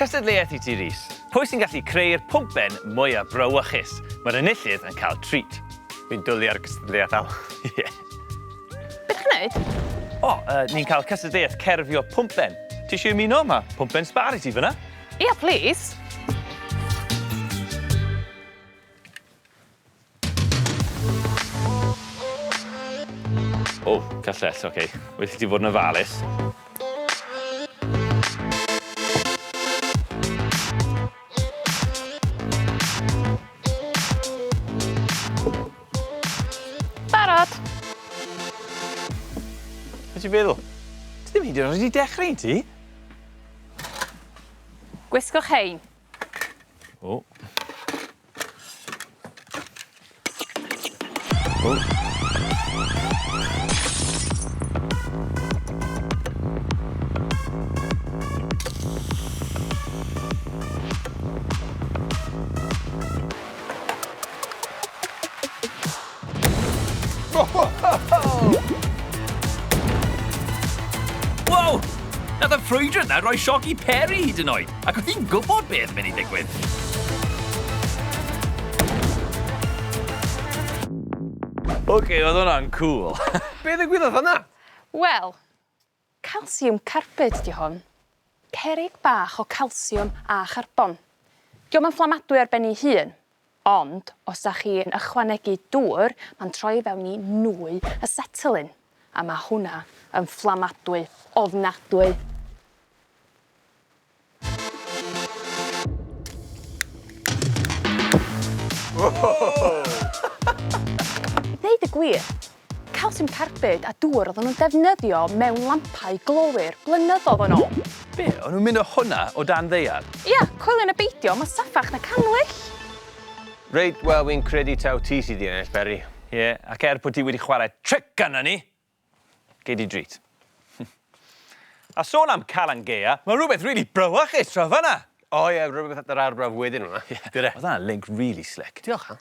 Cystadleuaeth i ti, Rhys. Pwy sy'n gallu creu'r pwmpen mwya brawychus? Mae'r enillydd yn cael treat. Fi'n dwlu ar gystadleuaeth, Al. Ie. Be chi'n neud? O, uh, ni'n cael cystadleuaeth cerfio pwmpen. Ti eisiau ymuno? Mae pwmpen sbar i ti fyna. Ia, please. O, cyllell, oce. Okay. Well i ti fod yn ofalus. Barod! Be ti'n feddwl? Ti ddim hyd yn oed wedi dechrau un ti? Gwisgwch hein. O. O. Wow! Nath y ffrwydr 'na roi sioc i Peri hyd yn oed, ac o'dd hi'n gwybod be' o'dd mynd i ddigwydd. Oce, oedd hwnna'n cŵl. Be ddigwyddodd fan'na? Wel, calsiwm carbid 'di hwn. Cerrig bach o calsiwm a charbon. Dio'm yn fflamadwy ar ben 'i hun, ond os 'dach chi yn ychwanegu dŵr, ma'n troi fewn i nwy acetylene, a ma' hwnna yn fflamadwy ofnadwy. I ddeud y gwir, calsiwm carbid a dŵr oedden nhw'n defnyddio mewn lampau glowyr blynyddoedd yn ôl. Be, o'n nhw'n mynd â hwnna o dan ddaear? Ia, coelio neu beidio, mae'n saffach na cannwyll. Reit, wel, fi'n credu taw ti sydd 'di ennill, Peri. Ie, ac er bod ti wedi chwarae tric arnon ni, Gei di drit. A sôn am Calan Gaea, mae rhywbeth rili brawychus draw fan'na! O ie, rhywbeth at yr arbrawf wedyn hwnna. Ie. Oedd hwnna'n link really slick. Diolch, Al.